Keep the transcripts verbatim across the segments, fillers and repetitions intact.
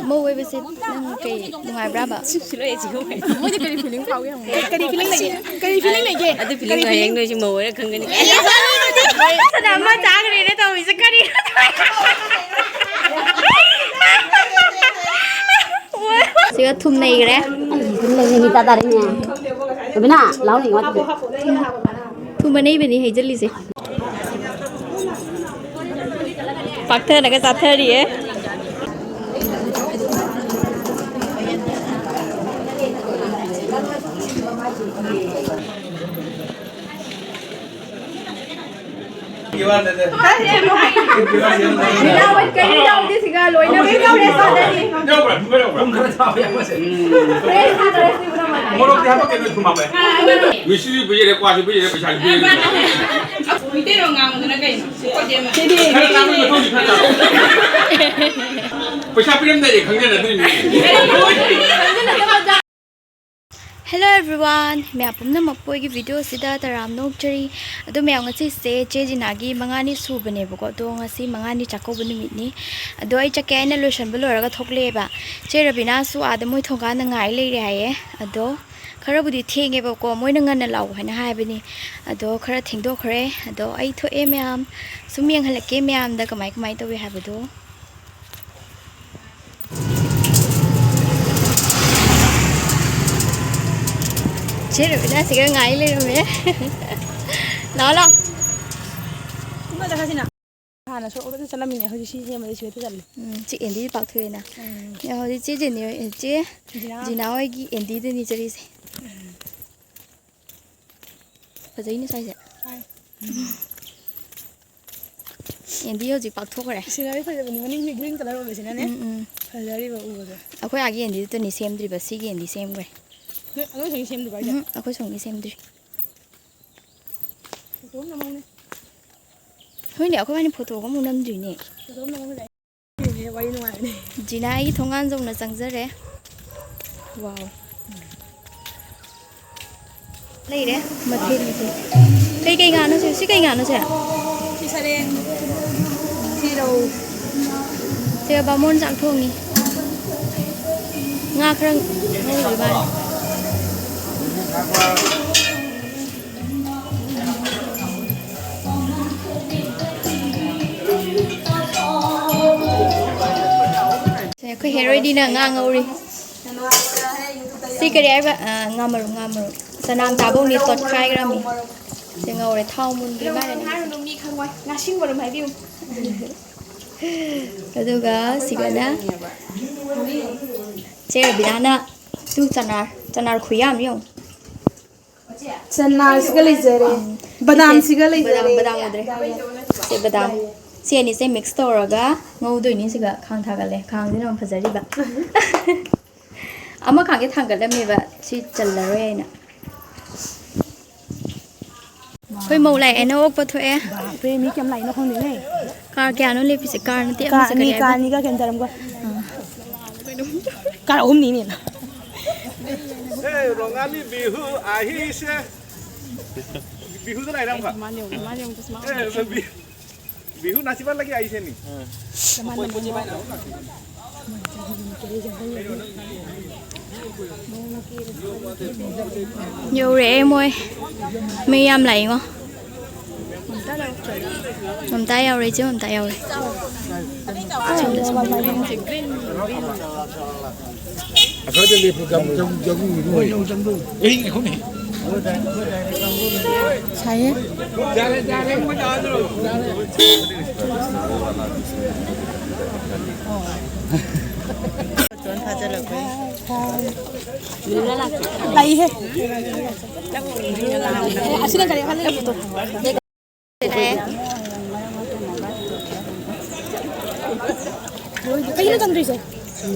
ꯃꯧ ꯑꯣꯏꯕꯁꯦ ꯅꯪ ꯀꯩ ꯅꯨꯡꯉꯥꯏꯕ꯭ꯔꯥꯕ? ꯃꯣꯏꯗꯤ ꯀꯔꯤ feeling ꯐꯥꯎꯒꯦ ꯍꯪꯉꯣ꯫ ꯀꯔꯤ feeling ꯂꯩꯒꯦ? ꯀꯔꯤ feeling ꯂꯩꯒꯦ? ꯑꯗꯨ feeling ꯍꯌꯦꯡ ꯅꯣꯏꯁꯨ ꯃꯧ ꯑꯣꯏꯔ ꯈꯪꯒꯅꯤ꯫ ꯁꯅꯥ ꯑꯃ ꯆꯥꯈ꯭ꯔꯦꯅ ꯇꯧꯔꯤꯁꯦ ꯀꯔꯤꯅꯣ? ꯁꯤꯒ ꯊꯨꯝ ꯅꯩꯈ꯭ꯔꯦ꯫ ꯑꯩ ꯊꯨꯝ ꯅꯩꯈ꯭ꯔꯦ, ꯃꯤ ꯇꯥ ꯇꯥꯔꯦꯅꯦ꯫ ꯔꯕꯤꯅꯥ, ꯂꯥꯎꯅꯦ, ꯏꯃꯥ ꯊꯨꯝ꯫ ꯊꯨꯝ ꯑꯅꯩꯕꯅꯤ ꯍꯩꯖꯤꯜꯂꯤꯁꯦ꯫ ꯄꯥꯛꯊꯅꯒ ꯆꯥꯊꯔꯤꯌꯦ꯫ ꯃꯣꯔꯣꯛꯇꯤ ꯍꯥꯄꯛꯀꯦ, ꯅꯣꯏ ꯊꯨꯝ ꯍꯥꯞꯄꯦ꯫ ꯃꯤꯁꯤꯁꯨ ꯄꯤꯖꯔꯦ, ꯀ꯭ꯋꯥꯁꯨ ꯄꯤꯖꯔꯦ, ꯄꯩꯁꯥꯁꯨ ꯄꯤꯖꯔꯦ꯫ ꯃꯩꯇꯩꯂꯣꯟ ꯉꯥꯡꯕꯗꯨꯅ ꯀꯩꯅꯣ? ꯈꯔ ꯉꯥꯡꯕ ꯃꯊꯧꯁꯤ ꯈꯔ ꯇꯥꯎ꯫ ꯄꯩꯁꯥ ꯄꯤꯔꯝꯗꯥꯏꯗꯤ ꯈꯪꯖꯅꯗꯣꯏꯅꯤ꯫ Hello everyone, ꯃꯌꯥꯝ ꯄꯨꯝꯅꯃꯛꯄꯨ ꯑꯩꯒꯤ video ꯑꯁꯤꯗ ꯇꯔꯥꯝꯅ ꯑꯣꯛꯆꯔꯤ꯫ ꯑꯗꯣ ꯃꯌꯥꯝ, ꯉꯁꯤꯁꯦ ꯆꯦ ꯖꯤꯅꯥꯒꯤ ꯃꯉꯥꯅꯤ ꯁꯨꯕꯅꯦꯕꯀꯣ꯫ ꯑꯗꯣ ꯉꯁꯤ ꯃꯉꯥꯅꯤ ꯆꯥꯛꯀꯧꯕ ꯅꯨꯃꯤꯠꯅꯤ꯫ ꯑꯗꯣ ꯑꯩ ꯆꯠꯀꯦ ꯍꯥꯏꯅ ꯂꯣꯏꯁꯟꯕ ꯂꯣꯏꯔꯒ ꯊꯣꯛꯂꯛꯑꯦꯕ꯫ ꯆꯦ ꯔꯕꯤꯅꯥꯁꯨ ꯑꯥꯗ ꯃꯣꯏ ꯊꯣꯡꯒꯥꯟꯗ ꯉꯥꯏ ꯂꯩꯔꯦ ꯍꯥꯏꯌꯦ꯫ ꯑꯗꯣ ꯈꯔꯕꯨꯗꯤ ꯊꯦꯡꯉꯦꯕꯀꯣ, ꯃꯣꯏꯅ ꯉꯟꯅ ꯂꯥꯛꯑꯣ ꯍꯥꯏꯅ ꯍꯥꯏꯕꯅꯤ꯫ ꯑꯗꯣ ꯈꯔ ꯊꯦꯡꯗꯣꯛꯈ꯭ꯔꯦ꯫ ꯑꯗꯣ ꯑꯩ ꯊꯣꯛꯑꯦ ꯃꯌꯥꯝ, ꯁꯨꯝ ꯌꯦꯡꯍꯜꯂꯛꯀꯦ ꯃꯌꯥꯝꯗ ꯀꯃꯥꯏ ꯀꯃꯥꯏ ꯇꯧꯋꯤ ꯍꯥꯏꯕꯗꯣ꯫ ꯆꯦ ꯔꯕꯤꯅꯥꯁꯤꯒ ꯉꯥꯏ ꯂꯩꯔꯝꯃꯦ꯫ ꯂꯥꯛꯑꯣ, ꯂꯥꯛꯑꯣ꯫ ꯍꯥꯟꯅ ꯁꯣꯔꯣꯛꯇ ꯆꯠꯂꯝꯃꯤꯅꯦ, ꯍꯧꯖꯤꯛ ꯁꯤ ꯁꯦꯝꯕꯗ ꯁꯤꯗ ꯆꯠꯂꯦ꯫ ꯎꯝ, ꯁꯤ ꯑꯦꯟꯗꯤ ꯄꯥꯛꯊꯣꯛꯑꯦꯅ꯫ ꯎꯝ꯫ ꯌꯥ, ꯍꯧꯖꯤꯛ ꯆꯦ ꯖꯦꯅꯤ ꯍꯣꯏ, ꯆꯦ ꯖꯤꯅꯥ꯫ ꯖꯤꯅꯥ ꯍꯣꯏꯒꯤ ꯑꯦꯟꯗꯤꯗꯨꯅꯤ ꯆꯠꯂꯤꯁꯦ꯫ ꯎꯝ꯫ ꯐꯖꯩꯅꯦ ꯁ꯭ꯋꯥꯏꯁꯦ꯫ ꯍꯥꯏ꯫ ꯑꯦꯟꯗꯤ ꯍꯧꯖꯤꯛ ꯄꯥꯛꯊꯣꯛꯈ꯭ꯔꯦ꯫ Scenery ꯐꯖꯕꯅꯤ, ꯃꯅꯤꯡꯁꯦ green colour ꯑꯣꯏꯕꯁꯤꯅꯅꯦ꯫ ꯎꯝ, ꯎꯝ꯫ ꯐꯖꯔꯤꯕ ꯎꯕꯗ꯫ ꯑꯩꯈꯣꯏ ꯑꯥꯒꯤ ꯑꯦꯟꯗꯤꯗꯨꯇꯅꯤ ꯁꯦꯝꯗ꯭ꯔꯤꯕ, ꯁꯤꯒꯤ ꯑꯦꯟꯗꯤ ꯁꯦꯝꯈ꯭ꯔꯦ꯫ ꯅꯣꯏ, ꯑꯅꯧꯕꯒꯤ ꯁꯦꯝꯗ꯭ꯔꯤꯕ ꯍꯥꯏꯁꯦ? ꯎꯝ, ꯑꯩꯈꯣꯏ ꯁꯣꯝꯒꯤ ꯁꯦꯝꯗ꯭ꯔꯤ꯫ ꯄꯨꯊꯣꯛꯑꯝꯗꯧ ꯃꯥꯜꯂꯦ꯫ ꯍꯣꯏꯅꯦ, ꯑꯩꯈꯣꯏꯕꯥꯅꯤ photoꯒ ꯑꯃꯨꯛ ꯅꯝꯗ꯭ꯔꯤꯅꯦ꯫ ꯄꯨꯊꯣꯛꯑꯝꯗꯧ ꯃꯥꯜꯂꯦ꯫ ꯋꯥꯔꯤ ꯅꯨꯡꯉꯥꯏꯕꯅꯦ꯫ ꯖꯤꯅꯥꯒꯤ ꯊꯣꯡꯒꯥꯟ ꯌꯧꯅ ꯆꯪꯖꯔꯦ꯫ Wow꯫ ꯂꯩꯔꯦ꯫ ꯃꯊꯦꯜ, ꯃꯊꯦꯜ꯫ ꯀꯩ ꯀꯩ ꯉꯥꯅꯣ ꯁꯦ? ꯁꯤ ꯀꯩ ꯉꯥꯅꯣ ꯁꯦ? ꯁꯤ ꯁꯔꯦꯡ꯫ ꯁꯤ ꯔꯧ꯫ ꯁꯦ ꯕꯥꯃꯣꯟ ꯆꯥꯛ ꯊꯣꯡꯉꯤ꯫ ꯉꯥ ꯈꯔ ꯉꯧꯔꯤ ꯃꯥꯜꯂꯦ꯫ ꯁꯦ, ꯑꯩꯈꯣꯏ ꯍꯦꯔꯣꯏꯗꯤꯅ ꯉꯥ ꯉꯧꯔꯤ꯫ ꯁꯤ ꯀꯔꯤ ꯍꯥꯏꯕ? ꯑ, ꯉꯥ ꯃꯔꯨꯝ, ꯉꯥ ꯃꯔꯨꯝ꯫ ꯆꯅꯥꯝ ꯇꯥꯕꯧꯅꯤ ꯇꯣꯠꯈꯥꯏꯈ꯭ꯔꯃꯤ꯫ ꯁꯤ ꯉꯧꯔꯦ, ꯊꯥꯎ ꯃꯨꯟꯗ꯭ꯔꯤ ꯃꯥꯜꯂꯦ꯫ ꯍꯥꯏꯔꯨꯅꯨ, ꯃꯤ ꯈꯪꯉꯣꯏ꯫ ꯉꯥꯁꯤꯡ ꯃꯔꯨꯝ ꯍꯥꯏꯕꯤꯌꯨ꯫ ꯑꯗꯨꯒ ꯁꯤꯒꯅ ꯆꯦ ꯔꯕꯤꯅꯥꯅ ꯇꯨ ꯆꯅꯥꯔ, ꯆꯅꯥꯔ ꯈꯨꯌꯥꯝ ꯌꯦꯡꯉꯨ꯫ ꯆꯅꯥꯔꯁꯤꯒ ꯂꯩꯖꯔꯦ꯫ ꯎꯝ꯫ ꯕꯗꯥꯝꯁꯤꯒ ꯁꯤꯁꯦ ꯂꯩꯖꯔꯦ꯫ ꯕꯗꯥꯝ, ꯕꯗꯥꯝ ꯎꯗ꯭ꯔꯦ꯫ ꯁꯤ ꯕꯗꯥꯝ꯫ ꯁꯤ ꯑꯅꯤꯁꯦ mix ꯇꯧꯔꯒ ꯉꯧꯗꯣꯏꯅꯤ ꯁꯤꯒ꯫ ꯈꯥꯡ ꯊꯥꯒꯠꯂꯦ꯫ ꯈꯥꯡꯁꯤꯅ ꯑꯃꯨꯛ ꯐꯖꯔꯤꯕ꯫ ꯑꯃ ꯈꯥꯡꯁꯦ ꯊꯥꯡꯒꯠꯂꯝꯃꯦꯕ꯫ ꯁꯤ ꯆꯜꯂꯔꯣꯏ ꯍꯥꯏꯅ꯫ ꯑꯩꯈꯣꯏ ꯃꯧ ꯂꯥꯛꯑꯦꯅ ꯑꯣꯛꯄ ꯊꯣꯛꯑꯦ꯫ ꯕꯥꯞꯔꯦ, ꯃꯤ ꯀꯌꯥꯝ ꯂꯥꯛꯏꯅꯣ ꯈꯪꯗꯦꯅꯦ꯫ ꯀꯥꯔ ꯀꯌꯥꯅꯣ ꯂꯦꯞꯄꯤꯁꯦ? ꯀꯥꯔ ꯅꯠꯇꯦ, ꯀꯥꯔ ꯑꯃꯁꯦ ꯑꯅꯤ, ꯀꯔꯤ ꯀꯥꯔ ꯍꯥꯏꯕ? ꯑꯅꯤꯒ ꯀꯩꯅꯣ ꯇꯧꯔꯝꯒ꯫ ꯑꯥ꯫ ꯀꯥꯔ ꯑꯍꯨꯝꯅꯤꯅꯦ꯫ ए, रंगाली बिहु आहिसे। बिहु ज लाइरांबा। ए, बि-, बिहु नाचिबा लागि आहिसे नि। ꯌꯧꯔꯛꯑꯦ ꯃꯣꯏ꯫ ꯃꯤ ꯌꯥꯝ ꯂꯥꯛꯏꯉꯣ꯫ ꯃꯝꯇꯥ ꯌꯥꯎꯔꯦ, ꯏꯆꯦ ꯃꯝꯇꯥ ꯌꯥꯎꯔꯦ꯫ ꯑꯁ꯭ꯋꯥꯏꯗ ꯂꯦꯞꯄꯨ, ꯆꯪ-, ꯆꯪ-, ꯆꯪ-, ꯆꯪ-, ꯑꯦ, ꯉꯥꯏꯈꯣꯅꯦ꯫ ꯁꯥꯏꯌꯦ꯫ ꯂꯥꯛꯏꯍꯦ꯫ ꯑꯦ, ꯑꯁꯤꯅ ꯀꯔꯤ ꯈꯜꯂꯤ? ꯀꯩꯅꯣ ꯇꯝꯗꯣꯏꯁꯦ?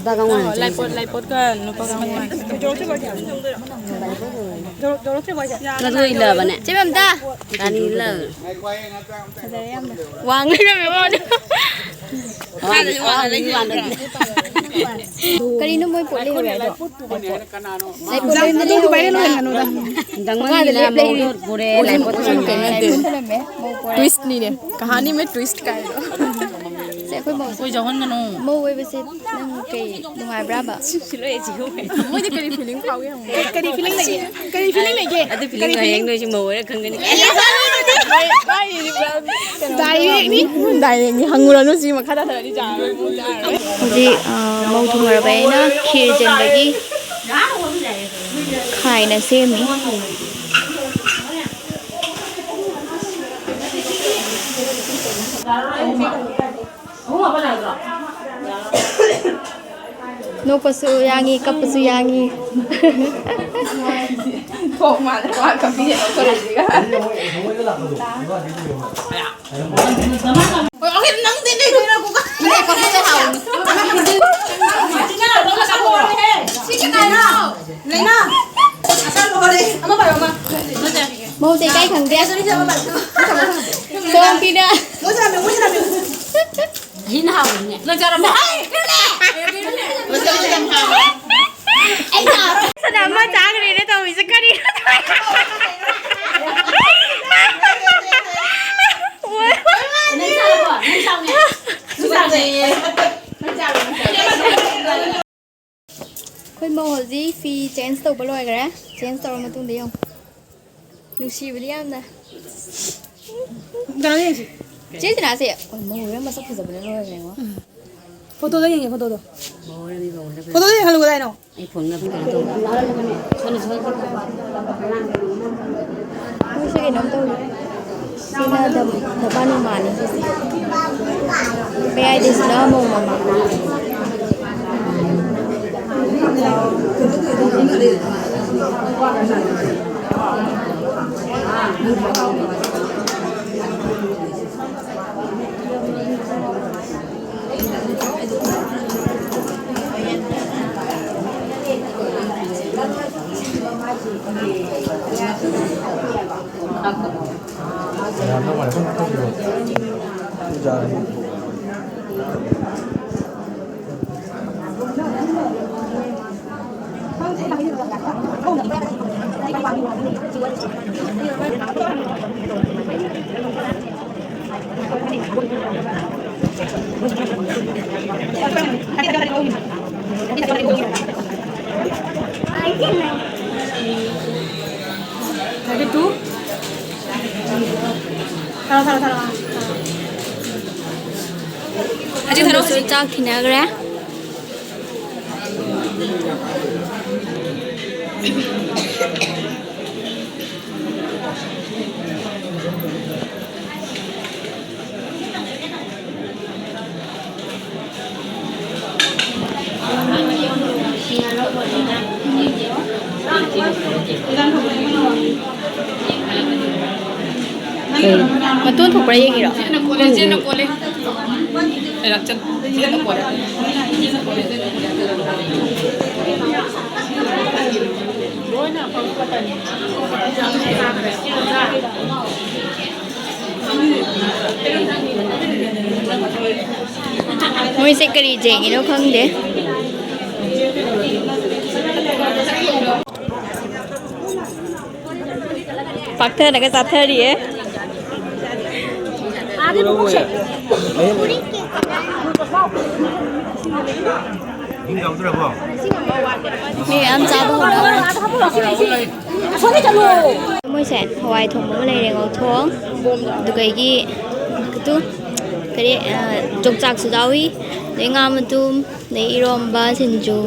ꯂꯥꯏꯄꯣꯠ, ꯂꯥꯏꯄꯣꯠꯀ ꯅꯨꯄꯥ ꯀꯥꯡꯕꯨ꯫ ꯌꯧꯔꯛꯇ꯭ꯔꯤꯕꯣ ꯍꯥꯏꯁꯦ? ꯌꯧꯔꯛꯇ꯭ꯔꯤꯕꯣ ꯍꯥꯏꯁꯦ? ꯆꯦ ꯃꯝꯇꯥ꯫ ꯐꯖꯔꯦ ꯌꯥꯝꯅ꯫ ꯋꯥꯡ ꯂꯩꯔꯝꯃꯦ ꯃꯥꯗꯤ꯫ ꯀꯔꯤꯅꯣ ꯃꯣꯏ ꯄꯣꯠ ꯂꯩꯍꯧꯔꯦ ꯍꯥꯏꯗꯣ? ꯂꯥꯏꯄꯣꯠ ꯂꯣꯏꯅ ꯂꯩꯍꯧꯔꯦꯅ꯫ ꯃꯈꯥꯗ ꯂꯦꯞ ꯂꯩꯔꯦꯅ꯫ ꯂꯥꯏꯄꯣꯠ ꯊꯅꯝꯃꯦ꯫ ꯃꯧ ꯄꯣꯔꯦ꯫ Twist ꯅꯤꯅꯦ꯫ ꯀꯍꯥꯅꯤ ꯃꯦ twist ꯀꯥꯏꯗꯣ꯫ ꯁꯦ, ꯑꯩꯈꯣꯏ ꯌꯥꯎꯍꯟꯒꯅꯨ꯫ ꯃꯧ ꯑꯣꯏꯕꯁꯦ ꯅꯪ ꯀꯩ ꯅꯨꯡꯉꯥꯏꯕ꯭ꯔꯥꯕ? ꯃꯣꯏꯗꯤ ꯀꯔꯤ feeling ꯐꯥꯎꯒꯦ ꯍꯪꯉꯣ꯫ ꯀꯔꯤ feeling ꯂꯩꯒꯦ? ꯀꯔꯤ feeling ꯂꯩꯒꯦ? ꯑꯗꯨ feeling ꯍꯌꯦꯡ ꯅꯣꯏꯁꯨ ꯃꯧ ꯑꯣꯏꯔ ꯈꯪꯒꯅꯤ꯫ Directꯅꯤ꯫ Directꯅꯤ꯫ ꯍꯪꯉꯨꯔꯅꯨ, ꯁꯤ ꯃꯈꯥ ꯇꯥꯊꯔꯗꯤ ꯌꯥꯔꯔꯣꯏ꯫ ꯍꯧꯖꯤꯛ, ꯑ, ꯃꯧ ꯊꯨꯡꯉꯔꯕ ꯑꯩꯅ ꯈꯤꯔ ꯆꯦꯟꯕꯒꯤ ꯈꯥꯏꯅ ꯁꯦꯝꯃꯤ꯫ ꯅꯣꯛꯄꯁꯨ ꯌꯥꯡꯉꯤ, ꯀꯞꯄꯁꯨ ꯌꯥꯡꯉꯤ꯫ ꯊꯣꯛ ꯃꯥꯜꯂꯦ, ꯃꯥ ꯀꯞꯄꯤꯁꯦ ꯂꯧꯊꯣꯔꯛꯏꯁꯤꯒ꯫ ꯍꯣꯏ, ꯑꯣꯀꯦ, ꯅꯪꯗꯤ ꯂꯩꯗꯣꯏꯔꯥ, ꯀꯣꯀꯥ? ꯁꯤ ꯀꯅꯥꯅꯣ? ꯂꯩꯅꯥ꯫ ꯑꯁꯥ ꯂꯣꯏꯔꯦ꯫ ꯑꯃ ꯄꯥꯏꯔꯣ, ꯑꯃ꯫ ꯃꯧꯁꯦ ꯏꯀꯥꯏ ꯈꯪꯗꯦ꯫ ꯁꯣꯝꯒꯤꯅ꯫ ꯃꯣꯏ ꯁꯥꯟꯅꯕꯤꯌꯨ, ꯃꯣꯏ ꯁꯥꯟꯅꯕꯤꯌꯨ꯫ ꯑꯁꯤꯅ ꯍꯥꯎꯕꯅꯤꯅꯦ꯫ ꯅꯪ ꯆꯥꯔꯕꯣ? ꯍꯩ, ꯀꯔꯤꯅꯦ? ꯑꯩ ꯆꯥꯔꯣꯏ꯫ ꯁꯅꯥ ꯑꯃ ꯆꯥꯈ꯭ꯔꯦꯅꯦ ꯇꯧꯔꯤꯁꯦ, ꯀꯔꯤꯅꯣ? ꯅꯪ ꯆꯥꯔꯕꯣ? ꯅꯪ ꯆꯥꯎꯅꯦ꯫ ꯅꯪ ꯆꯥꯎꯅꯦ꯫ ꯅꯪ ꯆꯥꯔꯣ, ꯅꯪ ꯆꯥꯔꯣ꯫ ꯑꯩꯈꯣꯏ ꯃꯧ ꯍꯧꯖꯤꯛ ꯐꯤ change ꯇꯧꯕ ꯂꯣꯏꯈ꯭ꯔꯦ꯫ Change ꯇꯧꯔ ꯃꯇꯨꯡꯗ ꯌꯦꯡꯉꯨ꯫ ꯅꯨꯡꯁꯤꯕꯗꯤ ꯌꯥꯝꯅ꯫ ꯀꯅꯥꯅꯣ ꯌꯦꯡꯁꯤ? ꯆꯦ ꯇꯤꯅꯥꯁꯦ, ꯑꯣ, ꯃꯧ ꯑꯣꯏꯔ ꯃꯁꯛ ꯐꯖꯕꯅ ꯂꯣꯏꯈ꯭ꯔꯦꯉꯣ꯫ ꯎꯝ꯫ Photoꯗ ꯌꯦꯡꯒꯦ, photoꯗꯣ꯫ Photoꯗ ꯌꯦꯡꯍꯜꯂꯨ ꯀꯗꯥꯏꯅꯣ? ꯑꯩ ꯐꯣꯟꯅ ꯀꯩꯅꯣ ꯇꯧꯕ꯫ ꯁꯣꯝꯗ, ꯁꯣꯝꯗ꯫ ꯃꯣꯏꯁꯦ ꯀꯩꯅꯣꯝ ꯇꯧꯔꯤ꯫ ꯁꯤꯅ ꯗꯕ-, ꯗꯕꯥꯅꯨ ꯃꯥꯜꯂꯤ ꯁꯤꯁꯦ꯫ ꯃꯌꯥꯏꯗꯁꯤꯅ ꯃꯧ ꯃꯃꯥ꯫ ꯊꯥꯔꯣ, ꯊꯥꯔꯣ, ꯊꯥꯔꯣ꯫ ꯍꯧꯖꯤꯛ ꯊꯥꯔꯣ, ꯑꯗꯨꯁꯨ ꯍꯧꯖꯤꯛ꯫ ꯆꯥꯛ ꯊꯤꯟꯅꯈ꯭ꯔꯦ꯫ ꯃꯇꯣꯟ ꯊꯣꯛꯄ꯭ꯔꯥ ꯌꯦꯡꯉꯤꯔꯣ? ꯃꯣꯏꯁꯦ ꯀꯔꯤ ꯌꯦꯡꯉꯤꯅꯣ ꯈꯪꯗꯦ꯫ ꯄꯥꯛꯊꯅꯒ ꯆꯥꯊꯔꯤꯌꯦ꯫ ꯃꯤ ꯌꯥꯝ ꯆꯥꯕ ꯍꯧꯅꯈ꯭ꯔꯦ꯫ ꯃꯣꯏꯁꯦ ꯍꯋꯥꯏ ꯊꯣꯡꯕ ꯑꯃ ꯂꯩꯔꯦ, ꯉꯧꯊꯣꯡ, ꯑꯗꯨꯒ ꯑꯩꯒꯤ ꯀꯇꯨ ꯀꯔꯤ, ꯑ, ꯌꯣꯡꯆꯥꯛꯁꯨ ꯌꯥꯎꯏ, ꯑꯗꯩ ꯉꯥ ꯃꯇꯨꯝ, ꯑꯗꯩ ꯏꯔꯣꯝꯕ, ꯁꯤꯡꯖꯨ꯫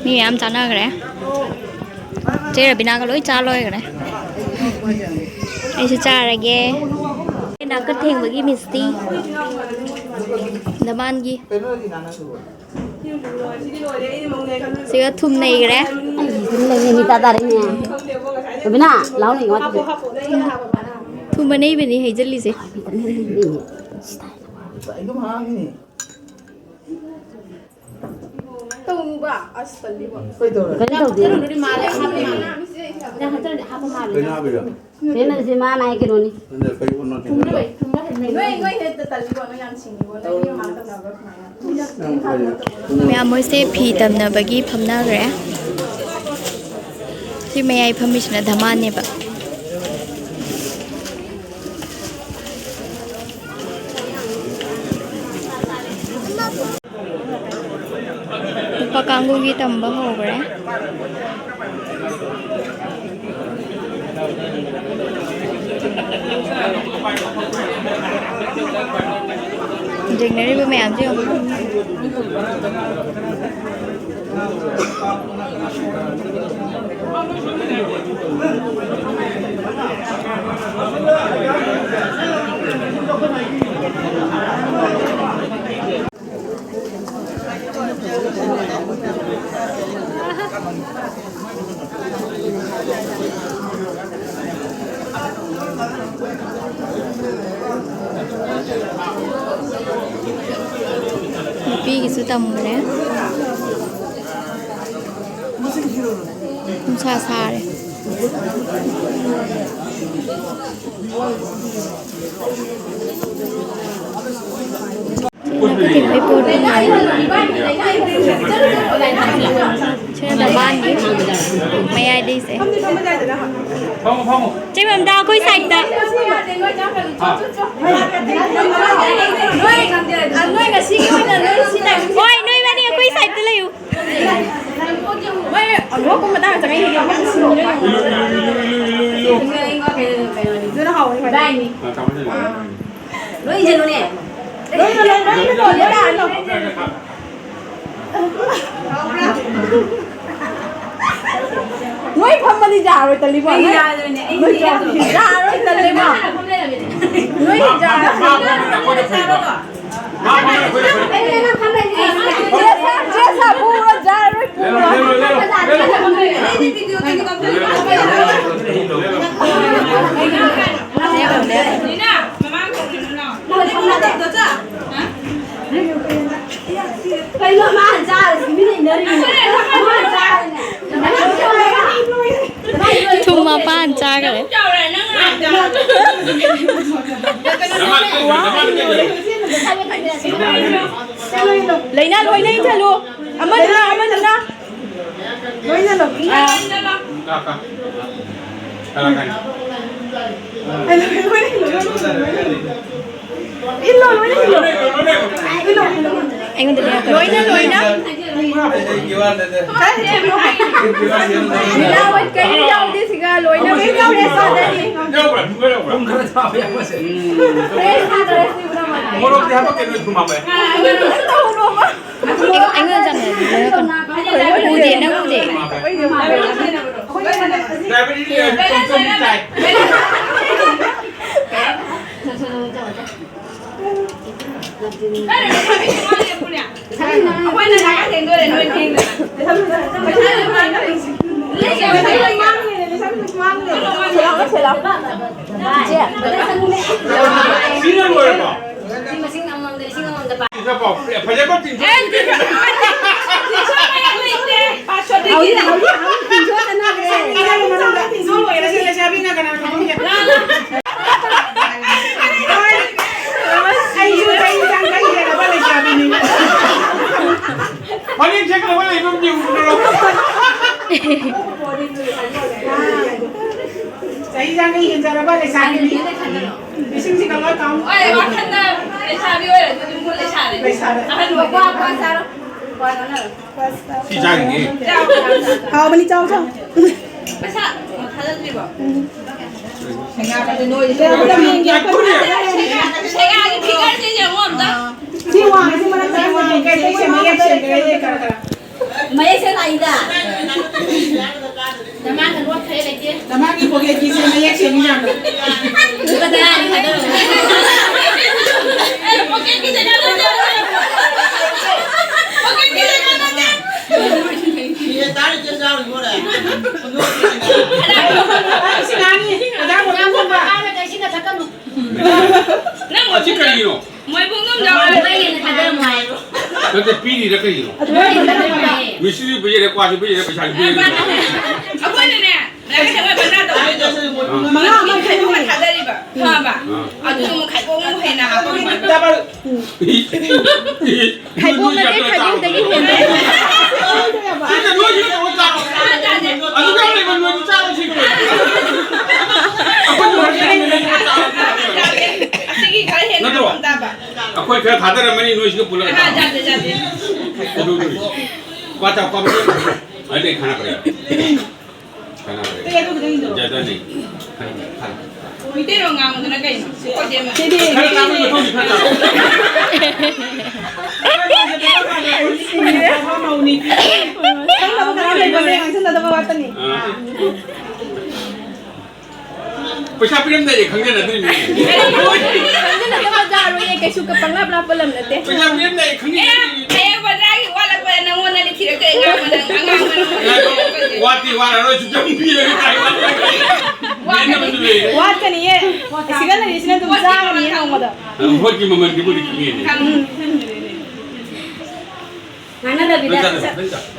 ꯃꯤ ꯃꯌꯥꯝ ꯆꯥꯅꯈ꯭ꯔꯦ꯫ ꯆꯦ ꯔꯕꯤꯅꯥꯒ ꯂꯣꯏ ꯆꯥ ꯂꯣꯏꯈ꯭ꯔꯦ꯫ ꯑꯩꯁꯨ ꯆꯥꯔꯒꯦ꯫ ꯅꯥꯀꯠ ꯊꯦꯡꯕꯒꯤ ꯃꯤꯁꯇꯤ ꯗꯃꯥꯟꯒꯤ꯫ ꯁꯤꯒ ꯊꯨꯝ ꯅꯩꯈ꯭ꯔꯦ꯫ ꯑꯩ ꯊꯨꯝ ꯅꯩꯌꯦ, ꯃꯤ ꯇꯥ ꯇꯥꯔꯦꯅꯦ꯫ ꯔꯕꯤꯅꯥ, ꯂꯥꯎꯅꯦ, ꯀꯃꯥꯏ ꯇꯧꯒꯦ? ꯊꯨꯝ ꯑꯅꯩꯕꯅꯤ ꯍꯩꯖꯤꯜꯂꯤꯁꯦ꯫ ꯇꯧꯅꯨꯕ꯫ ꯑꯁ ꯇꯜꯂꯤꯕꯣ꯫ ꯀꯩꯅꯣ ꯇꯧꯗꯦ꯫ ꯀꯩꯅꯣ ꯁꯤ ꯃꯥꯅ ꯍꯥꯏ ꯀꯩꯅꯣꯅꯤ꯫ ꯅꯣꯏ, ꯅꯣꯏ ꯍꯦꯛꯇ ꯇꯜꯂꯤꯕꯣ, ꯅꯣꯏ ꯌꯥꯝ ꯁꯤꯡꯉꯤꯕꯣ, ꯅꯣꯏ ꯃꯤ ꯃꯃꯥꯡ ꯇꯧꯅꯕ꯭ꯔꯥ ꯀꯃꯥꯏꯅ? ꯃꯌꯥꯝ ꯃꯣꯏꯁꯦ ꯐꯤ ꯇꯝꯅꯕꯒꯤ ꯐꯝꯅꯈ꯭ꯔꯦ꯫ ꯁꯤ ꯃꯌꯥꯏ ꯐꯝꯃꯤꯁꯤꯅ ꯙꯃꯥꯟꯅꯦꯕ꯫ ꯅꯨꯄꯥ ꯀꯥꯡꯕꯨꯒꯤ ꯇꯝꯕ ꯍꯧꯈ꯭ꯔꯦ꯫ ꯌꯦꯡꯅꯔꯤꯕ ꯃꯌꯥꯝꯁꯦ ꯌꯦꯡꯉꯨ꯫ ꯅꯨꯄꯤꯒꯤꯁꯨ ꯇꯝꯈ꯭ꯔꯦ꯫ ꯅꯨꯡꯁꯥ ꯁꯥꯔꯦ꯫ ꯁꯤꯅ ꯀꯩꯊꯦꯜ ꯃꯩ ꯄꯣꯠ ꯄꯨꯔꯛꯑꯦ꯫ ꯁꯤꯅ ꯗꯕꯥꯟꯒꯤ ꯃꯌꯥꯏꯗꯩꯁꯦ꯫ ꯆꯦ ꯃꯝꯇꯥ, ꯑꯩꯈꯣꯏ ꯁꯥꯏꯠꯇ꯫ ꯍꯣꯏ, ꯅꯣꯏ ꯃꯅꯤ ꯑꯩꯈꯣꯏ ꯁꯥꯏꯠꯇ ꯂꯩꯌꯨ꯫ ꯃꯣꯏ ꯑꯂꯨ ꯍꯥꯞꯄ ꯃꯇꯥꯡ ꯆꯪꯉꯛꯏꯅꯦ꯫ ꯑꯗꯨꯅ ꯍꯥꯎꯋꯦ ꯈ꯭ꯋꯥꯏꯗꯒꯤ꯫ ꯂꯣꯏ ꯏꯟꯁꯤꯜꯂꯨꯅꯦ꯫ ꯂꯣꯏ ꯏꯟꯁꯤꯜꯂꯣ, ꯂꯣꯏ ꯏꯟꯁꯤꯜꯂꯣ, ꯂꯣꯏ ꯂꯥꯛꯑꯅꯣ꯫ ꯅꯣꯏ ꯐꯝꯃꯗꯤ ꯌꯥꯔꯣꯏ, ꯇꯜꯂꯤꯕꯣ? ꯑꯩ ꯌꯥꯔꯣꯏꯅꯦ, ꯑꯩ ꯅꯣꯏ ꯌꯥꯔꯣꯏ꯫ ꯌꯥꯔꯣꯏ, ꯇꯜꯂꯤꯕꯣ? ꯅꯣꯏ ꯌꯥꯔꯣꯏ꯫ ꯆꯦ ꯁꯥ-, ꯆꯦ ꯁꯥ ꯄꯨꯔꯣ, ꯌꯥꯔꯣꯏ, ꯄꯨꯔꯣ꯫ ꯀꯩꯅꯣ ꯃꯥꯅ ꯆꯥꯔꯤꯁꯤ? ꯃꯤꯅ ꯏꯟꯅꯔꯤꯅꯦ꯫ ꯃꯥꯅ ꯆꯥꯔꯤꯅꯦ꯫ ꯊꯨꯝ ꯃꯄꯥꯟ ꯆꯥꯈ꯭ꯔꯦ꯫ ꯂꯩꯅꯥ ꯂꯣꯏꯅ ꯏꯟꯁꯤꯜꯂꯨ꯫ ꯑꯃꯗꯨꯅ, ꯑꯃꯗꯨꯅ꯫ ꯂꯣꯏꯅ ꯂꯧ꯫ ꯑꯥ꯫ ꯏꯜꯂꯣ, ꯂꯣꯏꯅ ꯏꯜꯂꯣ꯫ ꯏꯜꯂꯣ, ꯂꯣꯏꯅ ꯏꯜꯂꯣ꯫ ꯏꯜꯂꯣ, ꯏꯜꯂꯣ꯫ ꯑꯩꯉꯣꯟꯗꯗꯤ ꯍꯥꯏꯔꯛꯀꯅꯨ꯫ ꯂꯣꯏꯅ, ꯂꯣꯏꯅ꯫ ꯀꯔꯤ ꯌꯥꯎꯗꯦ ꯁꯤꯒ ꯂꯣꯏꯅ ꯌꯥꯎꯔꯦ, ꯆꯥꯗꯔꯤ꯫ ꯌꯥꯎꯕ꯭ꯔꯥ? ꯌꯥꯎꯕ꯭ꯔꯥ? ꯄꯨꯡ ꯈꯔ ꯊꯥꯕ ꯌꯥꯎꯕꯁꯦ꯫ ꯐ꯭ꯔꯦꯁ ꯊꯥꯗꯔꯦ ꯁꯤꯕꯨꯅ ꯃꯥꯜꯂꯦ꯫ ꯃꯣꯔꯣꯛꯇꯤ ꯍꯥꯞꯄꯛꯀꯅꯨ, ꯊꯨꯝ ꯍꯥꯞꯄꯦ꯫ ꯑꯩꯉꯣꯟꯗ ꯆꯪꯉꯦ꯫ ꯎꯗꯦ, ꯅꯪ ꯎꯗꯦ꯫ ꯗꯥꯏꯕꯦꯇꯤꯁ ꯂꯩꯔꯗꯤ ꯆꯣꯝ ꯆꯣꯝ ꯆꯥꯏ꯫ ꯑꯩꯈꯣꯏꯅ ꯉꯥꯏꯍꯥꯛ ꯊꯦꯡꯗꯣꯔꯦ, ꯅꯣꯏ ꯊꯦꯡꯗꯅ꯫ ꯁꯤꯅ ꯂꯣꯏꯔꯕꯣ? ꯂꯤꯁꯤꯡ ꯑꯃꯃꯝꯗ, ꯂꯤꯁꯤꯡ ꯑꯃꯃꯝꯗ ꯄꯥ-, ꯐꯖꯕ ꯇꯤꯟꯊꯣꯛ-, ꯑꯦ, ꯇꯤꯟꯊꯣꯛ-, ꯇꯤꯟꯊꯣꯛ-, ꯇꯤꯟꯊꯣꯛ-, ꯍꯧꯖꯤꯛ, ꯍꯧꯖꯤꯛ ꯇꯤꯟꯊꯣꯛꯇ ꯉꯥꯏꯔꯦ꯫ ꯂꯤꯁꯤꯡ ꯑꯃꯃꯝꯗ ꯇꯤꯟꯊꯣꯛ ꯂꯣꯏꯔꯦ꯫ ꯁꯤ ꯂꯩꯁꯥꯕꯤꯅ ꯀꯅꯥꯅ ꯈꯪꯒꯦ? ꯑꯩꯁꯨ ꯆꯍꯤ ꯌꯥꯡꯈꯩ ꯍꯦꯜꯂꯕ ꯂꯩꯁꯥꯕꯤꯅꯤ꯫ ꯐꯅꯦꯛ ꯁꯦꯠꯅꯕ ꯂꯩꯕ ꯑꯃ ꯌꯦꯡꯉꯨꯔꯣ꯫ ꯆꯍꯤ ꯌꯥꯡꯈꯩ ꯍꯦꯟꯖꯔꯕ ꯂꯩꯁꯥꯕꯤꯅꯤ꯫ ꯂꯤꯁꯤꯡꯁꯤꯒ ꯂꯣꯏ ꯀꯥꯎ-, ꯍꯣꯏ, ꯋꯥꯈꯜꯗ ꯂꯩꯁꯥꯕꯤ ꯑꯣꯏꯔꯁꯨ ꯑꯗꯨꯝ ꯂꯩꯁꯥꯔꯦ꯫ ꯂꯩꯁꯥꯔꯦ꯫ ꯑꯍꯟ ꯑꯣꯏꯕ꯫ ꯀ꯭ꯋꯥ, ꯀ꯭ꯋꯥ ꯆꯥꯔꯣ꯫ ꯀ꯭ꯋꯥ ꯆꯥꯅꯔꯣ꯫ ꯁꯤ ꯆꯥꯔꯤꯅꯦ꯫ ꯆꯥꯎ, ꯆꯥꯎ, ꯆꯥꯎ, ꯆꯥꯎ꯫ ꯍꯥꯎꯕꯅꯤ, ꯆꯥꯎ, ꯆꯥꯎ꯫ ꯄꯩꯁꯥ ꯊꯥꯖꯟꯗ꯭ꯔꯤꯕꯣ? ꯎꯝ꯫ ꯁꯦꯒꯥꯒꯤ ꯐꯤꯒꯔꯁꯦ ꯌꯦꯡꯉꯣ ꯑꯝꯇ꯫ ꯁꯤ ꯋꯥꯡꯉꯁꯤ ꯃꯔꯛꯇ ꯋꯥꯡꯉꯦ꯫ ꯀꯩ ꯀꯩ ꯁꯦꯝꯕ ꯌꯥꯏ? ꯁꯦꯝꯕ ꯌꯥꯏ, ꯈꯔ ꯈꯔ꯫ ꯃꯌꯦꯛ ꯁꯦꯡꯅ ꯏꯗ꯫ ꯅꯃꯥꯡꯗ ꯂꯣꯠꯈ꯭ꯔꯦ ꯂꯩꯇꯦ꯫ ꯅꯃꯥꯡꯒꯤ ꯄꯣꯀꯦꯠꯀꯤꯁꯦ ꯃꯌꯦꯛ ꯁꯦꯡꯉꯤ ꯌꯥꯝꯅ꯫ ꯀꯗꯥꯏ ꯊꯥꯗꯧ? ꯑꯩ ꯄꯣꯀꯦꯠꯀꯤꯁꯦ ꯀꯩꯅꯣ ꯇꯧꯔꯦ꯫ ꯄꯣꯀꯦꯠꯀꯤꯁꯦ ꯀꯩꯅꯣ ꯇꯧꯔꯦ꯫ ꯐꯤꯁꯦ ꯇꯥꯔ ꯏꯆꯦ ꯆꯥꯔꯨꯏ ꯃꯣꯔꯦ꯫ ꯁꯤ ꯉꯥꯡꯉꯤ, ꯑꯣꯖꯥ ꯃꯣꯏꯔꯥꯡ ꯀꯨꯝꯕ꯫ ꯅꯪ ꯑꯁꯤ ꯀꯔꯤꯅꯣ? ꯃꯣꯏꯕꯨꯡ ꯉꯝꯗꯕ꯫ ꯃꯣꯏꯅ ꯊꯥꯗꯔꯝꯃꯣ ꯍꯥꯏ꯫ ꯅꯠꯇꯦ, ꯄꯤꯔꯤꯔ ꯀꯩꯅꯣ? ꯑꯗꯨꯃꯥꯏꯅ ꯊꯥꯗꯔꯝꯃꯣ ꯍꯥꯏ꯫ ꯃꯤꯁꯇ꯭ꯔꯤꯁꯨ ꯄꯤꯖꯔꯦ, ꯀ꯭ꯋꯥꯁꯨ ꯄꯤꯖꯔꯦ, ꯄꯩꯁꯥꯁꯨ ꯄꯤꯖꯔꯦ꯫ ꯑꯩꯈꯣꯏꯅꯅꯦ, ꯂꯥꯏꯔꯤꯛ ꯇꯝꯕ ꯕꯖꯥꯔ ꯇꯧꯕꯗꯣ꯫ ꯃꯉꯥ ꯑꯃ ꯃꯤ ꯈꯥꯏꯗꯣꯛꯑꯒ ꯊꯥꯗꯔꯤꯕ, ꯈꯪꯉꯕ? ꯑꯥ꯫ ꯑꯗꯨꯁꯨ ꯑꯃꯨꯛ ꯈꯥꯏꯗꯣꯛꯑꯒ ꯑꯃꯨꯛ ꯍꯦꯟꯅ ꯍꯥꯞꯄꯛꯏꯕ꯫ ꯗꯕꯜ꯫ ꯈꯥꯏꯗꯣꯛ ꯅꯠꯇꯦ, ꯈꯥꯏꯗꯣꯛꯇꯒꯤ ꯍꯦꯟꯅ꯫ ꯁꯤꯗ ꯅꯣꯏꯁꯨ ꯇꯧꯔ ꯆꯥꯔꯣ꯫ ꯑꯗꯨ ꯌꯥꯝ ꯂꯩꯕ ꯅꯣꯏꯗꯤ ꯆꯥꯔꯣ ꯁꯤ ꯀꯩꯅꯣ? ꯑꯩꯈꯣꯏꯁꯨ ꯍꯣꯔꯦꯟ ꯆꯥꯔꯣ꯫ ꯑꯁꯤꯒꯤ ꯈꯔ ꯍꯦꯟꯅ ꯅꯠꯇ꯭ꯔꯣ? ꯍꯥꯞꯄꯛ ꯇꯥꯕ꯫ ꯑꯩꯈꯣꯏ ꯈꯔ ꯊꯥꯗꯔꯝꯃꯅꯤ, ꯅꯣꯏꯁꯤꯒ ꯄꯨꯜꯂꯒ ꯑꯥ, ꯆꯥꯔꯣ꯫ ꯌꯥꯗꯦ, ꯌꯥꯗꯦ꯫ ꯀꯩꯗꯧꯗꯣꯏꯅꯣ? पाँच आपका बजे। अरे, खाना पड़ेगा। खाना पड़ेगा। ज़्यादा नहीं। खाना, खाना। ꯃꯩꯇꯩꯂꯣꯟ ꯉꯥꯡꯕꯗꯨꯅ ꯀꯩꯅꯣ? ꯁꯤꯗꯤ ꯈꯔ ꯆꯥꯕꯒꯤ ꯃꯊꯧꯅꯤ, ꯈꯔ ꯆꯥꯕ꯫ ꯈꯪꯗꯕ ꯃꯌꯥꯝ ꯂꯩꯕꯅꯦ, ꯉꯥꯡꯁꯤꯟꯅꯗꯕ ꯋꯥꯇꯅꯤ꯫ ꯑꯥ꯫ ꯄꯩꯁꯥ ꯄꯤꯔꯝꯗꯥꯏꯗꯤ ꯈꯪꯖꯅꯗꯣꯏꯅꯤ꯫ ꯈꯪꯖꯅꯗꯕ ꯌꯥꯔꯣꯏꯌꯦ, ꯀꯩꯁꯨ ꯄꯪꯂꯥꯞ ꯂꯥꯞꯄ ꯂꯝ ꯅꯠꯇꯦ꯫ ꯄꯩꯁꯥ ꯄꯤꯔꯝꯗꯥꯏꯗꯤ ꯈꯪꯖꯅꯗꯣꯏꯅꯤ꯫ ꯍꯌꯦꯡ ꯕꯖꯥꯔꯒꯤ ꯋꯥꯠꯂꯛꯄꯗ ꯅꯪꯉꯣꯟꯗꯗꯤ ꯊꯤꯔꯛꯇꯣꯏ, ꯑꯉꯥꯡꯕ ꯅꯪ, ꯑꯉꯥꯡꯕ ꯅꯪ꯫ ꯉꯥꯏꯈꯣ, ꯋꯥꯠꯇꯤ ꯋꯥꯠꯂꯔꯣꯏ, ꯁꯨꯝ ꯆꯪꯕꯤꯔꯒ ꯀꯥꯏ ꯋꯥꯠꯂꯒꯦ? ꯋꯥꯠꯀꯅꯤ꯫ ꯌꯦꯟꯅꯕꯁꯨ ꯂꯩꯔꯦ꯫ ꯋꯥꯠꯀꯅꯤꯌꯦ꯫ ꯑꯁꯤꯒ ꯂꯩꯔꯤꯁꯤꯅ ꯑꯗꯨꯝ ꯆꯥꯒꯅꯤꯌꯦ ꯅꯣꯡꯃꯗ꯫ ꯄꯣꯠꯀꯤ ꯃꯃꯜꯗꯤꯕꯨꯗꯤ ꯈꯪꯉꯦꯅꯦ꯫ ꯈꯪꯉꯦ꯫ ꯉꯥꯡꯅꯗꯕꯤꯗ꯫ ꯅꯣꯏ ꯆꯠꯂꯣ, ꯅꯣꯏ ꯆꯠꯂꯣ꯫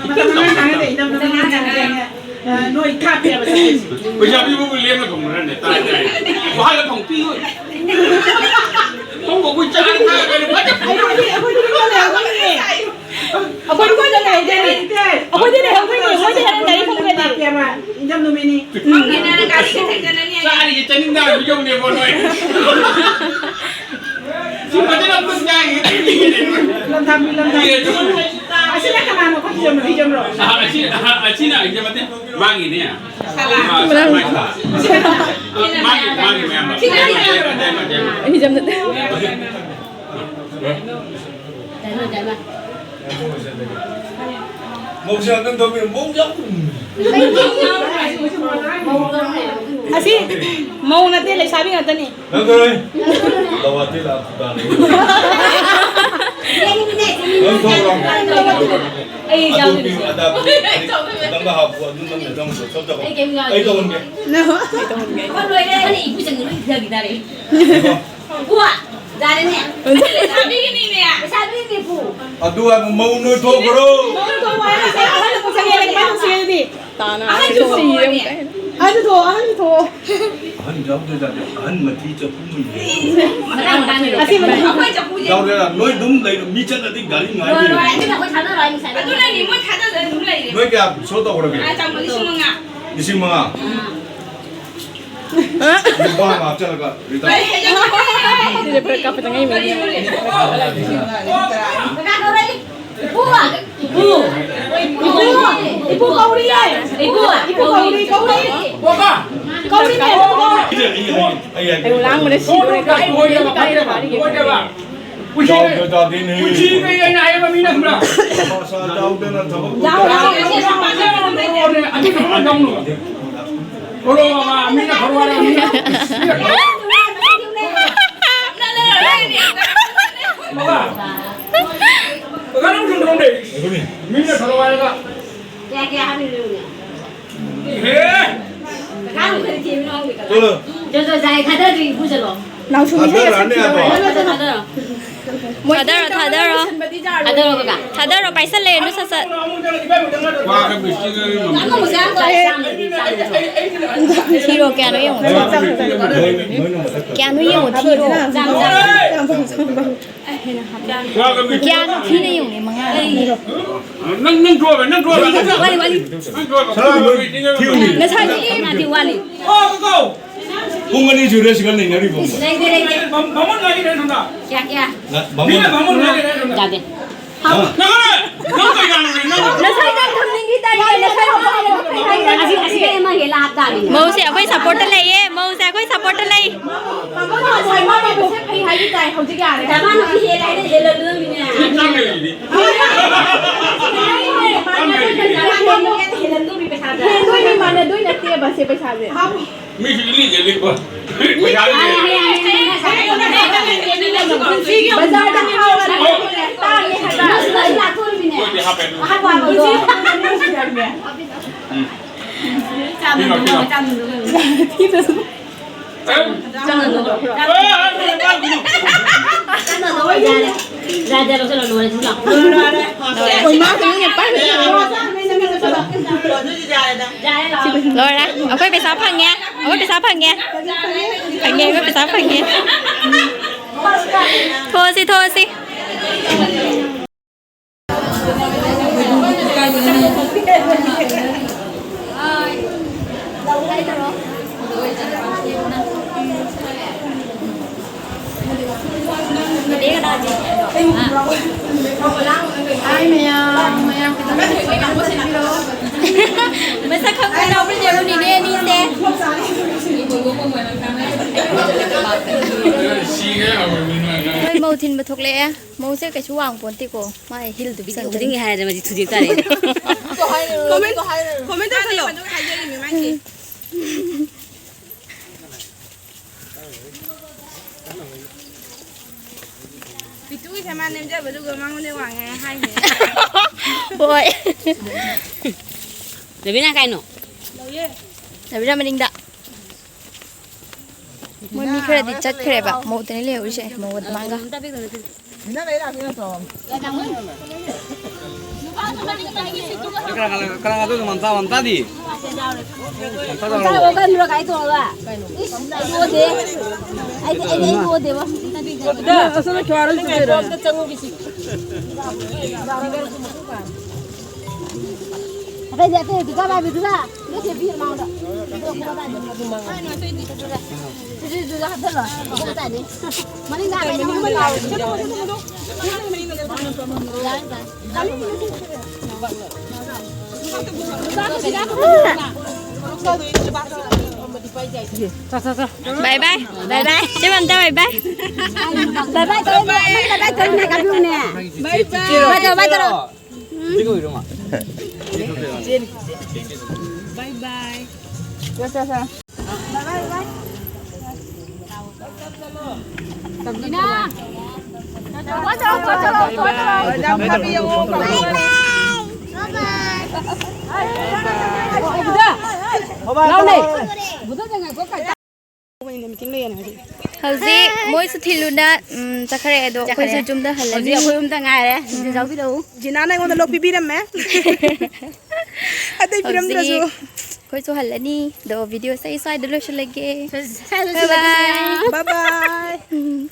ꯃꯇꯝ ꯑꯃ ꯉꯥꯡꯅꯗꯦ, ꯏꯅꯝ ꯅꯝꯅ ꯉꯥꯡꯅꯗꯦ꯫ ꯑ, ꯅꯣꯏ ꯊꯥꯞꯄꯦꯕ ꯆꯠꯂꯤꯁꯦ꯫ ꯄꯩꯁꯥ ꯄꯤꯕꯕꯨ ꯂꯦꯝꯅ ꯐꯪꯕ꯭ꯔꯅꯦ? ꯇꯥꯏ, ꯇꯥꯏ꯫ ꯋꯥꯍꯜꯂ ꯐꯪ ꯄꯤꯌꯨ꯫ ꯐꯪꯕ ꯑꯩꯈꯣꯏ ꯆꯥꯔ ꯊꯛꯑꯒꯅꯤ ꯐꯖ ꯐꯪꯕ꯫ ꯑꯩꯈꯣꯏꯗꯤ, ꯑꯩꯈꯣꯏꯗꯤ ꯃꯤꯉꯣꯟꯗ ꯍꯪꯉꯝꯃꯤꯅꯦ꯫ ꯑꯩꯈꯣꯏꯗꯤ ꯃꯣꯏꯗ ꯂꯩꯍꯧꯗꯣꯏꯅꯦ꯫ ꯑꯩꯈꯣꯏꯗꯤ ꯂꯩꯍꯧꯗꯣꯏꯅꯦ, ꯃꯣꯏꯗ ꯍꯦꯟꯅ ꯒꯥꯔꯤ ꯐꯪꯒꯅꯤ꯫ ꯏꯅꯝ ꯅꯨꯃꯤꯅꯤ꯫ ꯆꯥꯔꯤꯁꯦ ꯆꯥꯅꯤꯡꯗ ꯍꯥꯏꯕꯤꯔꯝꯅꯦꯕꯣ ꯅꯣꯏ꯫ ꯁꯤ ꯐꯖꯅ ꯑꯝꯇ ꯆꯥꯏꯌꯦ꯫ ꯂꯝꯊꯥꯕꯤ, ꯂꯝꯊꯥꯕꯤ꯫ ꯑꯁꯤꯅ ꯀꯅꯥꯅꯣ? ꯑꯩꯈꯣꯏ ꯍꯤꯖꯝꯔꯣ, ꯍꯤꯖꯝꯔꯣ? ꯑꯥ, ꯑꯁꯤ, ꯑꯥ, ꯑꯁꯤꯅ ꯍꯤꯖꯝ ꯅꯠꯇꯦ꯫ ꯃꯥꯒꯤꯅꯦ꯫ ꯑꯥ, ꯃꯥꯒꯤ, ꯃꯥꯒꯤ ꯃꯌꯥꯝꯕ꯫ ꯍꯤꯖꯝ ꯅꯠꯇꯦ꯫ ꯃꯧꯁꯦ ꯑꯝꯇꯪ ꯊꯣꯛꯄꯤꯔꯣ꯫ ꯃꯧ ꯌꯥꯝ ꯎꯝꯃꯤ꯫ ꯑꯁꯤ ꯃꯧ ꯅꯠꯇꯦ, ꯂꯩꯁꯥꯕꯤ ꯉꯥꯛꯇꯅꯤ꯫ ꯅꯪ ꯊꯣꯛꯂꯛꯑꯣ꯫ ꯂꯋꯥ ꯇꯦꯂꯥ ꯐꯨꯇꯥꯅꯤ꯫ ꯅꯪ ꯊꯣꯛꯂꯛꯑꯣ꯫ ꯑꯩ ꯑꯗꯨ ꯌꯥꯎꯗꯣꯏꯅꯦ꯫ ꯄꯤꯌꯨ, ꯑꯗꯥ ꯄꯤꯌꯨ꯫ ꯅꯪꯒ ꯍꯥꯞꯄꯨ, ꯑꯗꯨ ꯅꯪꯅ ꯅꯪ ꯁꯣꯠ ꯇꯧ꯫ ꯑꯩ ꯀꯩꯝ ꯌꯥꯎꯗꯦ꯫ ꯑꯩ ꯇꯧꯍꯟꯒꯦ꯫ ꯑꯩꯈꯣꯏ ꯂꯣꯏꯔꯦ꯫ ꯑꯩꯈꯣꯏꯅ ꯏꯕꯨ ꯆꯪꯉ ꯂꯣꯏ ꯏꯊꯈꯤ ꯇꯥꯔꯦ꯫ ꯏꯕꯣ꯫ ꯏꯕꯨ, ꯌꯥꯔꯦꯅꯦ꯫ ꯂꯩꯁꯥꯕꯤꯒꯤꯅꯤꯅꯦ꯫ ꯂꯩꯁꯥꯕꯤꯒꯤꯅꯦ, ꯏꯕꯨ꯫ ꯑꯗꯨ ꯍꯥꯏꯕ ꯃꯧ ꯅꯣꯏ ꯊꯣꯛꯈ꯭ꯔꯣ꯫ ꯃꯧ ꯅꯣꯏ ꯊꯣꯛꯈ꯭ꯔꯣ ꯍꯥꯏꯔꯒ ꯑꯍꯜ ꯄꯨꯁꯜꯂꯦ, ꯀꯃꯥꯏꯅ ꯄꯨꯁꯜꯂꯦ ꯑꯗꯨꯗꯤ? ꯇꯥꯅ ꯑꯍꯟꯁꯨ ꯊꯣꯛꯑꯣꯅꯦ꯫ ꯑꯍꯟꯁꯨ ꯊꯣꯛꯑꯣ, ꯑꯍꯟꯁꯨ ꯊꯣꯛꯑꯣ꯫ ꯑꯍꯟ ꯌꯥꯎꯗ꯭ꯔꯦ ꯖꯥꯠ, ꯑꯍꯟ ꯃꯊꯤ ꯆꯐꯨ ꯃꯨꯜꯂꯦ꯫ ꯑꯁꯤ ꯃꯊꯤ ꯑꯩꯈꯣꯏ ꯆꯐꯨꯁꯦ꯫ ꯌꯥꯎꯗ꯭ꯔꯦ, ꯅꯣꯏ ꯑꯗꯨꯝ ꯂꯩꯔꯣ, ꯃꯤ ꯆꯠꯂꯗꯤ ꯒꯥꯔꯤ ꯂꯣꯏ, ꯂꯣꯏ, ꯉꯥꯏꯗꯣꯏꯅꯦ꯫ ꯑꯗꯨꯅ ꯑꯩꯈꯣꯏ ꯊꯥꯗꯔꯣ ꯍꯥꯏ ꯉꯁꯥꯏꯗꯒꯤ꯫ ꯑꯗꯨꯅꯅꯤ ꯃꯣꯏ ꯊꯥꯗꯗꯅ ꯑꯗꯨꯝ ꯂꯩꯔꯦ꯫ ꯅꯣꯏ ꯀꯌꯥ ꯁꯣ ꯇꯧꯈ꯭ꯔꯒꯦ? ꯑꯥ, ꯆꯥꯝꯃ ꯂꯤꯁꯤꯡ ꯃꯉꯥ꯫ ꯂꯤꯁꯤꯡ ꯃꯉꯥ? ꯑꯥ꯫ ꯂꯨꯄꯥ ꯑꯃ ꯍꯥꯞꯆꯤꯜꯂꯒ ꯔꯤꯇꯔꯟ꯫ ꯁꯤꯁꯦ ꯐꯔꯛ ꯀꯥꯞꯄꯗ ꯉꯥꯏ ꯃꯤ꯫ ꯀꯀꯥ ꯀꯧꯔꯛꯏ꯫ ꯏꯄꯨ! ꯏꯄꯨ! ꯏꯄꯨ ꯀꯧꯔꯤꯌꯦ꯫ ꯏꯄꯨ, ꯏꯄꯨ ꯀꯧꯔꯤ, ꯀꯧꯔꯤ꯫ ꯀꯧꯔꯤꯅꯦ, ꯏꯄꯨ ꯀꯧꯔꯤ꯫ ꯑꯩ ꯂꯥꯡꯕꯅ ꯁꯤꯗꯣꯔꯦ꯫ ꯀꯥꯏ ꯂꯩꯔꯤꯅꯣ? ꯀꯥꯏꯗ ꯃꯥꯔꯤꯒꯦ? ꯌꯥꯎꯗ ꯇꯥꯗꯦꯅꯦ꯫ ꯄꯨꯟꯁꯤꯒꯤ ꯑꯩꯅ ꯍꯥꯏꯕ ꯃꯤꯅ ꯈꯪꯕ꯭ꯔꯥ? ꯌꯥꯎꯗꯅ ꯊꯕꯛ ꯌꯥꯎ, ꯌꯥꯎ, ꯌꯥꯎ, ꯌꯥꯎ, ꯌꯥꯎ꯫ ꯑꯗꯨ ꯊꯕꯛ ꯌꯥꯎꯅꯨ꯫ ꯊꯣꯛꯂꯛꯑꯣ ꯕꯕꯥ, ꯃꯤꯅ ꯊꯣꯛꯂꯛꯑꯣ ꯍꯥꯏꯔꯒ ꯃꯤꯅ, ꯃꯤꯅ ꯊꯣꯛꯂꯛꯑꯣ꯫ ꯕꯕꯥ, ꯕꯕꯥ, ꯅꯪ ꯁꯨꯝ ꯊꯣꯛꯂꯛꯑꯣꯅꯦ꯫ ꯃꯤꯅ ꯊꯣꯛꯂꯛꯑꯣ ꯍꯥꯏꯔꯒ꯫ ꯀꯌꯥ ꯀꯌꯥ ꯍꯥꯞꯄꯤꯅꯣ ꯌꯦꯡꯉꯨꯅꯦ꯫ ꯏꯍꯦ! ꯀꯀꯥ ꯑꯃꯨꯛ ꯈꯔ ꯊꯦꯝꯃꯤꯅꯣ ꯈꯪꯗꯦ, ꯀꯀꯥ꯫ ꯆꯠꯂꯣ꯫ ꯆꯠꯂꯣ, ꯆꯠꯂꯣ, ꯌꯥꯔꯦ, ꯊꯥꯗꯗ꯭ꯔꯤ, ꯏꯄꯨ ꯆꯠꯂꯣ꯫ ꯅꯥꯎꯁꯨꯝ ꯏꯁꯩꯒ ꯊꯥꯗꯔꯛꯑꯅꯤ ꯁꯛꯄꯤꯔꯣ꯫ ꯑꯗꯣ꯫ ꯊꯥꯗꯔꯣ, ꯊꯥꯗꯔꯣ꯫ ꯊꯥꯗꯔꯣ, ꯊꯥꯗꯔꯣ꯫ ꯊꯥꯗꯔꯣ, ꯀꯀꯥ꯫ ꯊꯥꯗꯔꯣ, ꯄꯥꯏꯁꯜꯂꯦ, ꯅꯨ ꯁꯠ ꯁꯠ꯫ ꯊꯤꯔꯣ, ꯀꯌꯥꯅꯣ ꯌꯦꯡꯉꯣ꯫ ꯀꯌꯥꯅꯣ ꯌꯦꯡꯉꯣ, ꯊꯤꯔꯣ꯫ ꯀꯌꯥꯅꯣ ꯊꯤꯅ ꯌꯦꯡꯉꯨꯅꯦ, ꯃꯉꯥ꯫ ꯅꯪ, ꯅꯪ ꯊꯣꯛꯑꯣ, ꯅꯪ ꯊꯣꯛꯑꯣ꯫ ꯋꯥꯠꯂꯤ, ꯋꯥꯠꯂꯤ꯫ ꯅꯪ ꯊꯣꯛꯑꯣ꯫ ꯁꯅꯥꯃꯍꯤ, ꯊꯤꯌꯨꯅꯦ꯫ ꯉꯁꯥꯏꯗꯒꯤ ꯉꯥꯏꯗꯤ ꯋꯥꯠꯂꯤ꯫ ꯄꯨꯡ ꯑꯅꯤ ꯁꯨꯔꯦ ꯁꯤꯒ ꯅꯩꯅꯔꯤꯕ꯫ ꯂꯩꯇꯦ, ꯂꯩꯇꯦ꯫ ꯕꯥꯃꯣꯟ ꯉꯥꯏꯔꯤꯅꯦ ꯁꯣꯝꯗ꯫ ꯀꯌꯥ, ꯀꯌꯥ? ꯅ-, ꯕꯥꯃꯣꯟ꯫ ꯃꯤꯅ ꯕꯥꯃꯣꯟ ꯉꯥꯏꯔꯤꯅꯦ ꯁꯣꯝꯗ꯫ ꯌꯥꯗꯦ꯫ ꯍꯥ? ꯅꯪ, ꯅꯪ ꯀꯩ ꯌꯥꯝ ꯂꯩ? ꯅꯪ ꯉꯁꯥꯏ ꯅꯪ ꯊꯝꯅꯤꯡꯈꯤ ꯇꯥꯏ, ꯉꯁꯥꯏ ꯅꯪ ꯊꯝꯅꯤꯡꯈꯤ ꯇꯥꯏ꯫ ꯑꯁꯤ, ꯑꯁꯤ ꯑꯃ ꯍꯦꯜꯂ ꯍꯥꯞꯇꯥꯕꯅꯤꯅꯦ꯫ ꯃꯧꯁꯦ ꯑꯩꯈꯣꯏ ꯁꯞꯄꯣꯔꯠꯇ ꯂꯩꯌꯦ, ꯃꯧꯁꯦ ꯑꯩꯈꯣꯏ ꯁꯞꯄꯣꯔꯠꯇ ꯂꯩ꯫ ꯃꯥꯃ ꯉꯁꯥꯏ ꯃꯥ ꯂꯩꯕꯁꯦ ꯐꯩ ꯍꯥꯏꯒꯤ ꯇꯥꯏ, ꯍꯧꯖꯤꯛ ꯌꯥꯔꯦ꯫ ꯗꯃꯥꯅ ꯍꯦꯜꯂꯦ ꯍꯥꯏꯅ ꯍꯦꯜꯂꯝꯗꯣꯏꯅꯤꯅꯦ꯫ ꯅꯪ ꯂꯩꯔꯤꯗꯤ꯫ ꯍꯦꯜꯂꯝꯗꯣꯏꯅꯤ, ꯃꯥꯟꯅꯗꯣꯏ ꯅꯠꯇꯦꯕ ꯁꯦ ꯄꯩꯁꯥꯁꯦ꯫ ꯃꯤꯁꯨ ꯏꯂꯤꯛ ꯏꯂꯤꯛꯄ꯫ ꯄꯩꯁꯥ ꯂꯩꯇꯦ꯫ ꯕꯖꯥꯔꯗ ꯊꯥꯎ ꯇꯥꯡꯉꯦ ꯍꯥꯏꯕ꯫ ꯑꯩꯈꯣꯏꯗꯤ ꯍꯥꯞꯄꯦ ꯑꯗꯨ꯫ ꯎꯝ꯫ ꯄꯤꯔꯣ, ꯄꯤꯔꯣ꯫ ꯑꯦ? ꯑꯦ, ꯑꯦ, ꯑꯦ, ꯑꯦ꯫ ꯌꯥꯔꯦ, ꯌꯥꯔꯦ, ꯂꯧꯁꯜꯂꯣ, ꯂꯣꯏꯔꯦ, ꯁꯤ ꯂꯥꯎ꯫ ꯂꯣꯏꯔꯦ, ꯂꯣꯏꯔꯦ꯫ ꯑꯣꯏ, ꯃꯥ ꯀꯩꯅꯣꯅꯦ ꯄꯥꯏꯔꯤꯁꯦ꯫ ꯂꯣꯏꯔꯦ꯫ ꯑꯩꯈꯣꯏ ꯄꯩꯁꯥ ꯐꯪꯉꯦ꯫ ꯑꯩꯈꯣꯏ ꯄꯩꯁꯥ ꯐꯪꯉꯦ꯫ ꯐꯪꯉꯦ, ꯑꯩꯈꯣꯏ ꯄꯩꯁꯥ ꯐꯪꯉꯦ꯫ ꯊꯣꯛꯑꯁꯤ, ꯊꯣꯛꯑꯁꯤ꯫ Hi, ꯃꯌꯥꯝ, ꯃꯌꯥꯝ ꯈꯤꯇꯪ ꯁꯦꯠꯄꯤꯔꯣ꯫ ꯊꯣꯛꯂꯛꯑꯦ꯫ ꯃꯧꯁꯦ ꯀꯩꯁꯨ ꯋꯥꯡ ꯄꯣꯟꯇꯦꯀꯣ꯫ ꯃꯥꯏ ꯍꯤꯜꯗꯨ ꯚꯤꯗꯤꯑꯣ ꯆꯟꯗꯣꯏꯅꯤ꯫ ꯈꯨꯗꯤꯡꯒꯤ ꯍꯥꯏꯔꯗꯤ ꯃꯁꯤ ꯊꯨꯗꯦꯛ ꯇꯥꯔꯦ꯫ ꯀꯣꯃꯦꯟ, ꯀꯣꯃꯦꯟ ꯇꯧꯁꯜꯂꯣ꯫ ꯄꯤꯇꯨꯒꯤꯁꯦ ꯃꯥ ꯅꯦꯝꯖꯕꯗꯨꯒ ꯃꯉꯣꯟꯗ ꯋꯥꯡꯉꯦ ꯍꯥꯏꯅꯦ꯫ ꯍꯣꯏ꯫ ꯔꯕꯤꯅꯥ ꯀꯥꯏꯅꯣ? ꯔꯕꯤꯅꯥ ꯃꯅꯤꯡꯗ꯫ ꯃꯣꯏ ꯃꯤ ꯈꯔꯗꯤ ꯆꯠꯈ꯭ꯔꯦꯕ, ꯃꯧꯗꯅꯤ ꯂꯩꯍꯧꯔꯤꯁꯦ, ꯃꯧ ꯑꯗꯨꯃꯥꯏꯒ꯫ ꯀꯅꯥ, ꯀꯅꯥ, ꯀꯅꯥ, ꯑꯗꯨ ꯃꯝꯇꯥ, ꯃꯝꯇꯥꯗꯤ? ꯃꯝꯇꯥ ꯇꯧꯔꯕꯣ? ꯆꯥꯕ ꯀꯟꯕ꯭ꯔꯣ ꯒꯥꯔꯤ ꯇꯣꯡꯉꯒ? ꯏꯁ, ꯑꯩꯗꯤ ꯑꯣꯗꯦ꯫ ꯑꯩꯗꯤ, ꯑꯩꯗꯤ, ꯑꯩꯗꯤ ꯑꯣꯗꯦꯕꯣ꯫ ꯑꯁꯣꯝꯗ ꯀ꯭ꯌꯨ ꯑꯥꯔ ꯑꯦꯜ ꯆꯠꯇꯣꯏꯔꯣ? ꯑꯝꯇ ꯆꯪꯉꯨ ꯀꯩꯁꯤ꯫ ꯑꯇꯩꯗꯤ, ꯑꯇꯩꯗꯤ, ꯀꯥ ꯄꯥꯏꯕꯤꯗꯨꯒ, ꯅꯣꯏ ꯆꯦ ꯄꯤꯔꯣ ꯃꯉꯣꯟꯗ꯫ ꯑꯗꯨꯗꯨꯒ ꯍꯥꯞꯆꯜꯂꯣ꯫ ꯃꯅꯤꯡꯗ ꯍꯥꯞꯄꯦ, ꯅꯉꯣꯟꯗ ꯂꯥꯎꯔꯦ꯫ ꯕꯥꯏ ꯕꯥꯏ꯫ ꯕꯥꯏ ꯕꯥꯏ꯫ ꯆꯦ ꯃꯝꯇꯥ ꯕꯥꯏ ꯕꯥꯏ꯫ ꯕꯥꯏ ꯕꯥꯏ ꯇꯧꯔꯣ, ꯅꯪ ꯕꯥꯏ ꯕꯥꯏ ꯇꯧꯔꯣ, ꯅꯪ ꯀꯥꯞꯄꯤꯌꯨꯅꯦ꯫ ꯕꯥꯏ ꯕꯥꯏ꯫ ꯕꯥꯏ ꯕꯥꯏ ꯇꯧꯔꯣ, ꯕꯥꯏ ꯇꯧꯔꯣ꯫ ꯎꯝ꯫ ꯕꯥꯏ ꯕꯥꯏ꯫ ꯆꯣ, ꯆꯣ, ꯆꯣ꯫ ꯍꯧꯖꯤꯛ ꯃꯣꯏꯁꯨ ꯊꯤꯜꯂꯨꯅ, ꯎꯝ, ꯆꯠꯈ꯭ꯔꯦ, ꯑꯗꯣ ꯑꯩꯈꯣꯏꯁꯨ ꯆꯠꯈ꯭ꯔꯦ꯫ ꯌꯨꯝꯗ ꯍꯜꯂꯅꯤ꯫ ꯍꯧꯖꯤꯛ ꯑꯩꯈꯣꯏ ꯑꯍꯨꯝꯇ ꯉꯥꯏꯔꯦ꯫ ꯎꯝ꯫ ꯌꯥꯎꯕꯤꯔꯛꯎ꯫ ꯖꯤꯅꯥꯅ ꯑꯩꯉꯣꯟꯗ ꯂꯣꯛ ꯄꯤꯕꯤꯔꯝꯃꯦ꯫ ꯑꯇꯩ ꯄꯤꯔꯝꯗ꯭ꯔꯁꯨ꯫ ꯍꯧꯖꯤꯛ ꯑꯩꯈꯣꯏꯁꯨ ꯍꯜꯂꯅꯤ꯫ ꯑꯗꯣ ꯚꯤꯗꯤꯑꯣꯁꯦ ꯑꯩ ꯁ꯭ꯋꯥꯏꯗ ꯂꯣꯏꯁꯤꯜꯂꯒꯦ꯫ ꯁ꯭ꯋꯥꯏꯗ ꯂꯣꯏꯁꯤꯜꯂꯒꯦ꯫ Bye bye꯫ Bye bye꯫ ꯎꯝ꯫